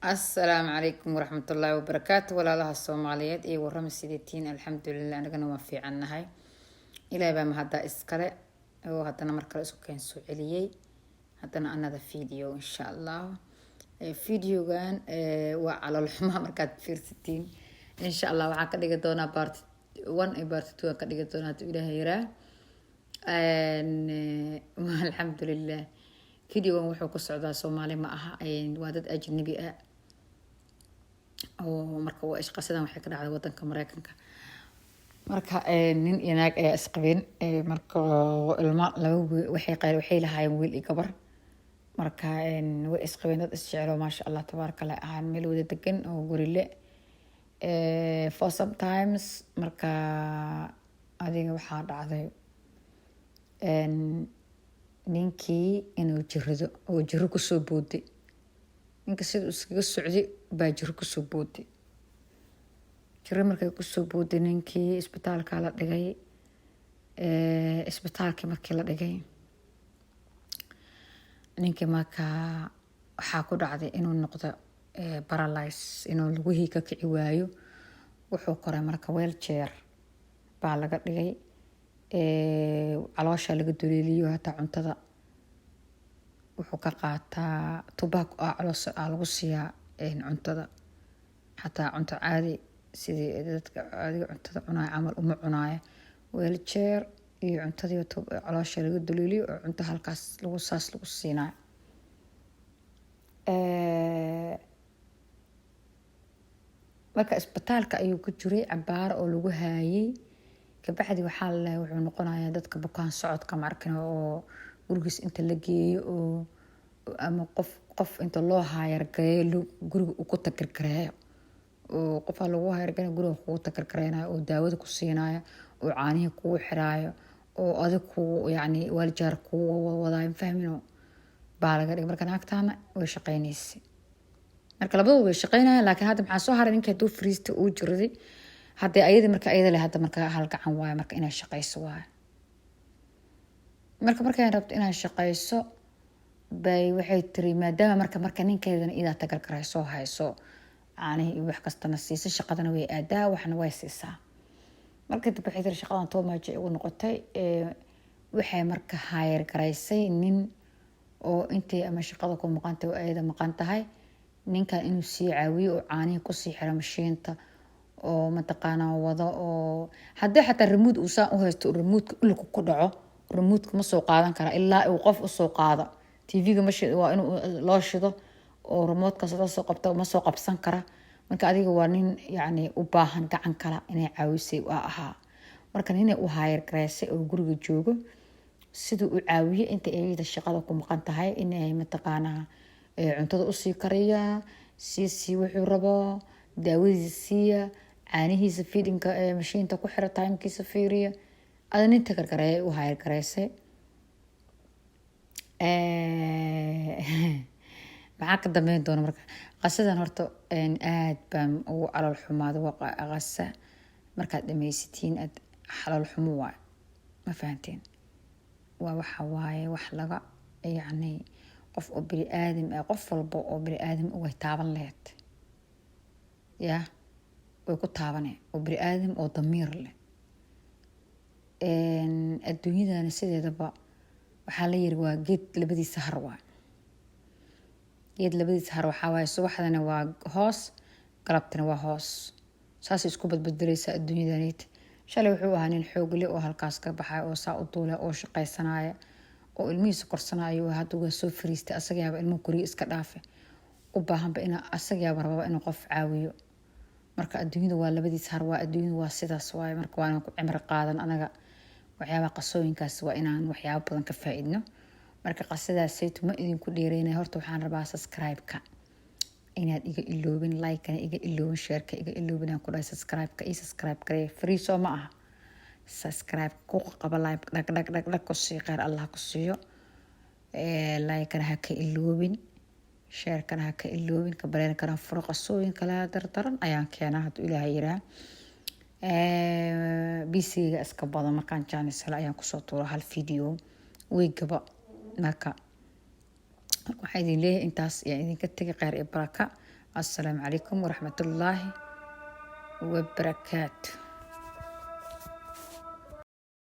Asalaamu calaykum waraxmatullaahi wabarakaatu. Walaalaha Soomaaliyeed iyo warrama, sideetiin? Alxamdulilah, anagana waan fiicannahay. Ilaahay baa mahaddaa iskale oo haddana mar kale isku keen soo celiyey, haddana another video, insha Allah. Videogan waa calool xumaa markaad fiirsatiin. Insha Allah waxaan ka dhigi doonaa part one iyo part two aan ka dhigi doonaa, hadduu Ilaahay yaraa. Alxamdulilah, videogan wuxuu ku socdaa Soomaali ma aha, waa dad ajnabi ah oo marka qasadan waxay ka dhacday wadanka Mareykanka. Marka nin iyo naag ayaa isqabeen. Marka ilmo laba waxay lahaayeen, wiil iyo gabar. Marka way isqabeen, dad isjecelo, maasha Allah, tabaaraka Allah, ahaan meel wada degan oo gurile for sometimes. Marka adiga waxaa dhacday ninkii inuu jirado oo jiro kusoo booday. Ninka sida iskaga socday baa jiro kusoo booday. Jiro markay kusoo booday, ninkii isbitaalka la dhigay. Isbitaalkii markii la dhigay ninkii, markaa waxaa ku dhacday inuu noqdo paralyze, inuu lugihii ka kici waayo. Wuxuu koray marka wheelchair baa laga dhigay, caloosha laga duleeliyo, hataa cuntada wuxuu ka qaataa tubaak ah, caloosha ah lagu siiyaa cuntada. Xataa cunto caadi sidii dadka caadiga cuntada cunaayo camal uma cunaayo. Wheelchair iyo cuntadii caloosha laga duleeliyo oo cunto halkaas lagu saas lagu siinayo. Marka isbitaalka ayuu ku jiray cabaaro oo lagu haayay. Kabacdi waxaa laleeyahay wuxuu noqonayaa dadka bukaan socodka, maarkin, oo gurigiis inta la geeyo oo ama qof qof inta loo hire gareeyo guriga uu ku take gareeyo, oo qofaa lagu hire gareeyo, guriga kugu take gareynayo oo daawada ku siinayo oo caanihii kugu xiraayo oo adig kugu, yacni, wheelchair kugu wadaayo, fahmino, baa laga dhigay. Marka naagtaana way shaqeynaysay. Marka labadooda way shaqeynayaan, laakiin hadda maxaa soo haray? Ninkii hadduu fariistay, uu jiraday haddee ayada, marka ayada le hadda marka hal gacan waayo, marka inay shaqeyso waayo. Marka markay rabto inay shaqeyso bay waxay tiri, maadaama marka ninkeedana idaa take gareyso, hayso, caanihii iyo wax kastana siisa, shaqadana way aadaa, waxna way siisaa. Marka dib waxay tiri, shaqadan too much igu noqotay. Waxay marka hire garaysay nin oo intay ama shaqada ku maqantay oo ayada maqan tahay, ninkan inuu sii caawiyo oo caanihii kusii xiro mashiinta oo mataqaanaa wado, oo haddii xataa remote uu saan u haysto, remote-ka dhulka ku dhaco, remote-ka ma soo qaadan kara ilaa uu qof usoo qaado. TV-ga waa inuu loo shido oo remote-kaas la soo qabto, ma soo qabsan kara. Marka adiga waa nin, yacni, u baahan gacan kala inay caawisay waa ahaa. Marka ninay u hire gareysay oo guriga joogo siduu u caawiyo inta ayada shaqada ku maqan tahay, inay mataqaanaa cuntada usii kariya, sii wuxuu rabo, daawadiisa siiya, caanihiisa feeding-ka mashiinta ku xira, time-kiisa fiiriya. Ada nin take gareeya u hire gareysay. Maxaa ka dambeyn doona marka qasadan? Horta aad baan ugu calool xumaaday. Waa qasa markaad dhameysatiin aad calool xumo waayo, ma fahanteen? Waa waxa waaye wax laga, yacni, qof oo bini aadam ah, qof walba oo bini aadam way taaban laheyd, ya way ku taabaneen, oo bini aadam oo damiir leh. Adduunyadana sideedaba waxaa la yiri waa geed labadiisa har waay. Geed labadiisa har waxaa waaye, subaxdana waa hoos, galabtana waa hoos, saasay isku badbedeleysaa adduunyadanit. Shalay wuxuu ahaa nin xoogle oo halkaas ka baxay oo saa u duulay oo shaqaysanaya oo ilmihiisa korsanayo. Hadda waa soo fariistay, asagayaaba ilmuhu koriya iska dhaafe, u baahanba ina asagayaaba rababa inuu qof caawiyo. Marka adduunyada waa labadiis har, waa adduunyada, waa sidaas waaye. Marka waa inaan ku cimri qaadan anaga waxyaabaha qasooyinkaas, waa inaan waxyaabo badan ka faa-idno. Marka qasadaasaytu ma idinku dheereynaya. Horta waxaan rabaa subscribe-ka inaad iga iloobin, like-kana iga iloobin, share-ka iga iloobin. Aan ku dhahay subscribe-ka ii subscribe gareeya, free soo ma aha? Subscribe ku qaba, like dhag dhag dhag dhag ku sii, kheyr Allah ku siiyo. Like-kana ha ka iloobin, share-kana ha ka iloobin, kabareerkana furo. Qasooyin kala dardaran ayaan keenaa hadduu Ilaahay yiraa. Bisiga iska badan, markaan chance helo ayaan kusoo tuura hal video weygaba. Marka waxaa idin leeyahay intaas ayaan idinka tegay, kheyr iyo baraka. Assalaamu calaykum waraxmatullaahi wabarakaatu.